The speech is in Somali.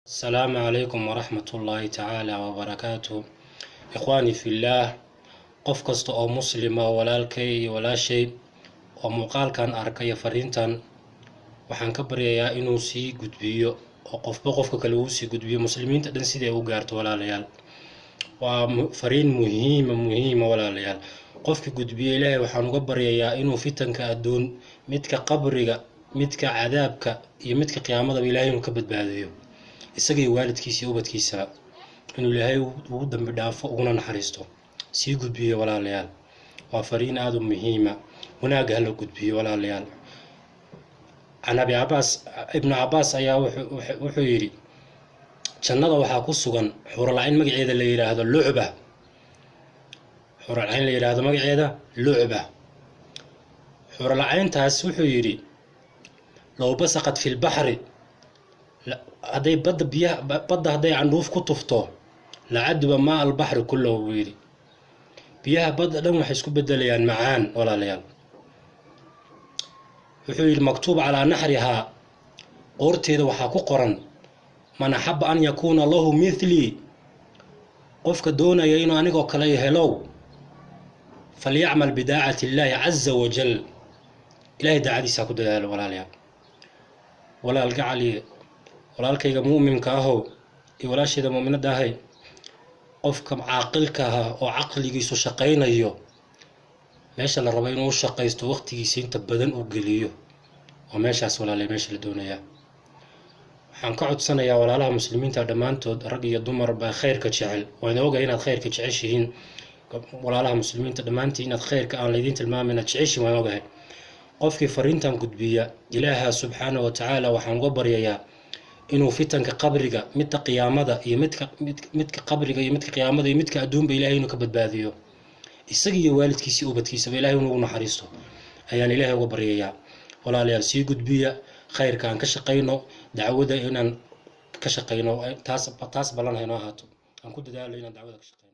Asalaamu calaykum waraxmatullaahi tacaala wabarakaatuh. Ikhwaani fillaah, qof kasta oo muslima, walaalkay iyo walaashay oo muuqaalkan arkaya fariintan, waxaan ka baryayaa inuu sii gudbiyo oo qofba qofka kale uu sii gudbiyo, muslimiinta dhan siday u gaarto. Walaalayaal, waa fariin muhiima, muhiima. Walaalayaal, qofka gudbiya Ilaahay waxaan uga baryayaa inuu fitanka adduun, midka qabriga, midka cadaabka iyo midka qiyaamadaba Ilaahay inuu ka badbaadiyo, isaga iyo waalidkiisa iyo ubadkiisaba inuu Ilaahay ugu dambi dhaafo uguna naxariisto. Sii gudbiyo walaalayaal, waa fariin aada u muhiima. Wanaagga hala gudbiyo walaalayaal. Can Abi Cabaas, Ibnu Cabaas ayaa wuxuu yidhi: jannada waxaa ku sugan xuuralcayn magaceeda la yidhaahdo Lucba, xuuralcayn la yidhaahdo magaceeda Lucba. Xuuralcayntaas wuxuu yidhi: low basaqat fi lbaxri, hadday badda, biyaha badda hadday candhuuf ku tufto, lacaduba maa albaxri kullahu, buu yidhi. Biyaha badda dhan waxay isku bedelayaan macaan. Walaalayaal, wuxuu yidhi: maktuub calaa naxrihaa, qoorteeda waxaa ku qoran: man axaba an yakuuna lahu mithlii, qofka doonaya inuu anigoo kale helow, falyacmal bidaacati illaahi caza wajal, Ilahay daacadiisa ku dadaalo. Walaalayaal, walaal gacaliye, walaalkayga mu'minka ahow iyo walaashayda mu'minadda ahay, qofka caaqilka ah oo caqligiisu shaqaynayo, meesha la rabo inuu u shaqaysto, waqtigiisa inta badan uu geliyo, waa meeshaas walaalay, meesha la doonayaa. Waxaan ka codsanayaa walaalaha muslimiinta dhammaantood, rag iyo dumar baa khayrka jecel. Waan ogahay inaad khayrka jeceshihiin, walaalaha muslimiinta dhammaantiin, inaad khayrka aan laydiin tilmaamay inaad jeceshihin waan ogahay. Qofkii fariintan gudbiya, Ilaaha subxaana wa tacaala waxaan uga baryayaa inuu fitanka qabriga, midka qiyaamada iyo midka qabriga iyo midka qiyaamada iyo midka adduunba Ilahay inuu ka badbaadiyo, isaga iyo waalidkiisa iyo ubadkiisaba Ilahay inuu ugu naxariisto ayaan Ilaahay uga baryayaa. Walaalayaal, sii gudbiya khayrka, aan ka shaqayno dacwada, inaan ka shaqayno taas ballan haynoo ahaato, aan ku dadaalo inaan dacwada ka shaqeyno.